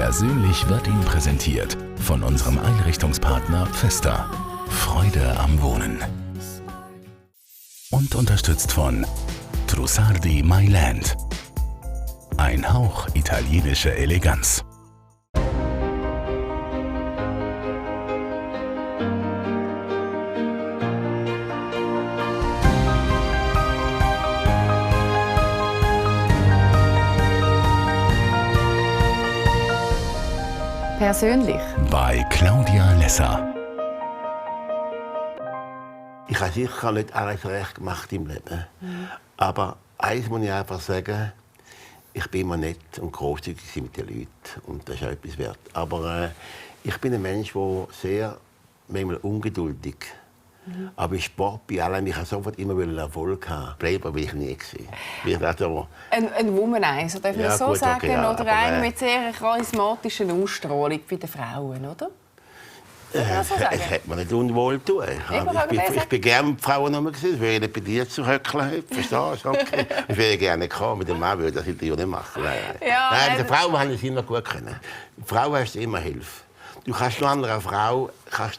Persönlich wird Ihnen präsentiert von unserem Einrichtungspartner Pfister. Freude am Wohnen. Und unterstützt von Trussardi My Land. Ein Hauch italienische Eleganz. Persönlich. Bei Claudia Lesser. Ich habe sicher nicht alles recht gemacht im Leben. Aber eines muss ich einfach sagen, ich bin immer nett und großzügig mit den Leuten. Und das ist auch etwas wert. Aber ich bin ein Mensch, der sehr manchmal ungeduldig ist. Aber im Sport bei allem, ich habe sofort immer Erfolg haben. Playboy will ich nie gewesen. Ein Womanizer, darf man Ja, so gut, sagen? okay, ja, oder einer mit sehr charismatischen Ausstrahlung bei den Frauen, oder? Es hat mir nicht unwohl getan. Ich bin gerne mit Frauen rum. Ich will nicht bei dir zu höckeln. Verstehst du? Okay. Ich würde gerne kommen. Mit dem Mann würde das ja nicht machen. Nein, mit der Frau haben es immer gut können. Die Frau hast immer Hilfe. Du kannst nur einer Frau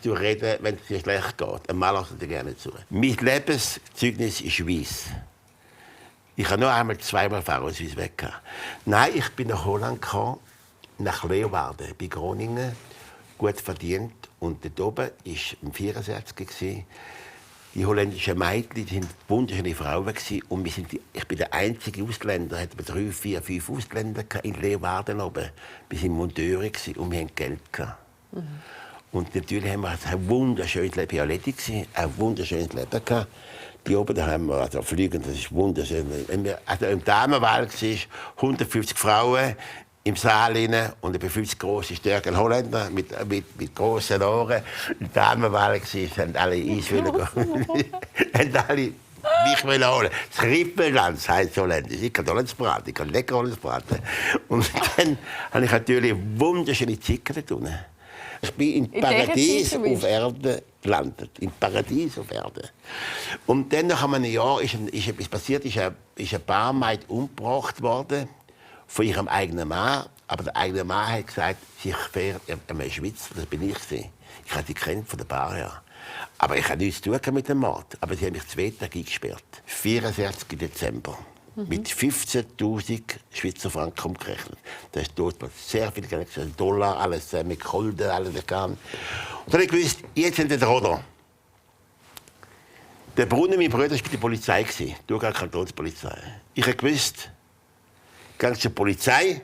reden, wenn es dir schlecht geht. Ein Mann lässt dir gerne zu. Mein Lebenszeugnis ist weiss. Ich habe nur einmal zweimal Frauenhaus weg. Nein, ich bin nach Holland gekommen, nach Leeuwarden, bei Groningen, gut verdient. Und dort oben war ich 64. Die holländischen Mädchen waren wunderschöne Frauen. Und ich bin der einzige Ausländer. Es hatten 3, 4, 5 Ausländer in Leeuwarden oben. Wir waren Monteure und wir hatten Geld. Und natürlich haben wir ein wunderschönes Leben. Ja, ein wunderschönes Leben gehabt. Die oben da haben wir also fliegen, das ist wunderschön. Also im Damenwahl war 150 Frauen im Saal rein und etwa 50 große, starke Holländer mit grossen Ohren. Die Damenwahl waren alle Eiswillen. Und alle mich will holen. Das Rippelglanz heisst Holländisch. Ich kann Hollandsbraten, ich kann lecker Hollandsbraten. Und dann habe ich natürlich wunderschöne Zicken tun. Ich bin im Paradies auf Erde gelandet. Im Paradies auf Erde. Und dann nach einem Jahr ist etwas passiert, ist eine Barmaid umgebracht worden von ihrem eigenen Mann. Aber der eigene Mann hat gesagt, sie wäre ein Schweizer. Das bin ich. Ich habe sie kennt von der Bar her. Aber ich habe nichts zu tun mit dem Mord. Aber sie haben mich 2 Tage eingesperrt. 64. Dezember. Mit 15.000 Schweizer Franken umgerechnet. Das ist dort sehr viel Geld, Dollar, alles mit Kolden, alles gegangen. Und dann habe ich gewusst, jetzt sind wir dran, oder? Der Brunnen, mein Bruder, war bei der Polizei, die Thurgauer Kantonspolizei. Ich habe gewusst, ich gehe zur Polizei.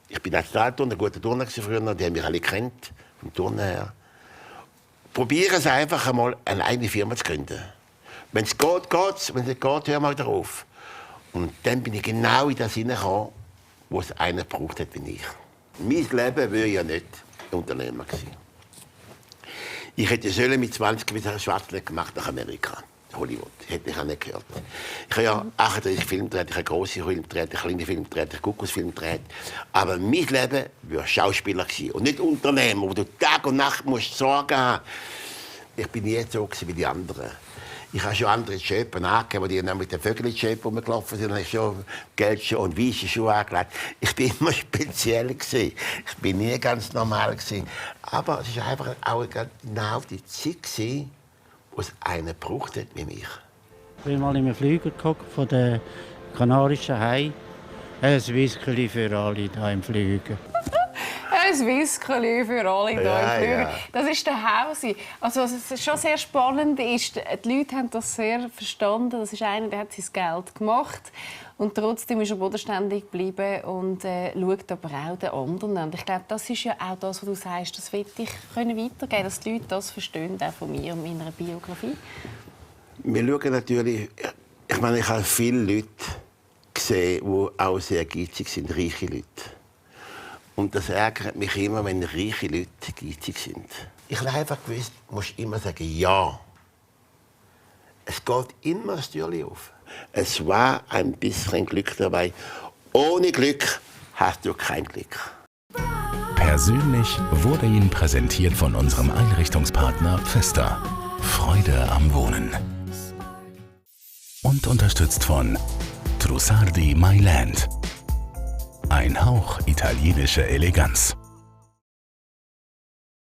Ich bin Nationalturner, ein guter Turner früher, die haben mich alle gekannt, vom Turnen her. Probieren Sie einfach einmal, eine eigene Firma zu gründen. Wenn es geht, geht es. Wenn es nicht geht, hören wir darauf. Und dann bin ich genau in das hineingekommen, wo es einer gebraucht hat wie ich. Mein Leben wäre ja nicht Unternehmer gewesen. Ich hätte mit 20 wieder Schwarzlicht gemacht nach Amerika, Hollywood. Hätte ich auch nicht gehört. Ich habe ja 38 Filme gedreht, ich habe grosse Filme gedreht, kleine Filme gedreht, ich Kuckucksfilme gedreht. Aber mein Leben wäre Schauspieler gewesen und nicht Unternehmer, wo du Tag und Nacht musst Sorgen haben. Ich bin nie so wie die anderen. Ich habe schon andere Schöpen angegeben, die dann mit den Vögeln-Schöpen rumgelaufen sind. Ich habe schon gelbe und weiße Schuhe angelegt. Ich war immer speziell. Ich war nie ganz normal. Aber es war einfach auch genau die Zeit, wo es einen gebraucht hat wie mich. Ich bin mal in einem Flüger von den Kanarischen Haien. Ein Whisky für alle hier im Flüger. Ein Whisky für alle hier im Flüger. Ja. Das ist der Hausi. Also, was schon sehr spannend ist, die Leute haben das sehr verstanden. Das ist einer, der hat sein Geld gemacht. Und trotzdem ist er bodenständig geblieben und schaut aber auch den anderen. Und ich glaube, das ist ja auch das, was du sagst. Das will ich weitergeben, dass die Leute das verstehen, auch von mir und meiner Biografie. Wir schauen natürlich... Ich meine, ich habe viele Leute gesehen, die auch sehr geizig sind, reiche Leute. Und das ärgert mich immer, wenn reiche Leute geizig sind. Ich habe einfach gewusst, du musst immer sagen Ja. Es geht immer ein Türchen auf. Es war ein bisschen Glück dabei. Ohne Glück hast du kein Glück. Persönlich wurde Ihnen präsentiert von unserem Einrichtungspartner Pfister. Freude am Wohnen. Und unterstützt von Trussardi My Land. Ein Hauch italienische Eleganz.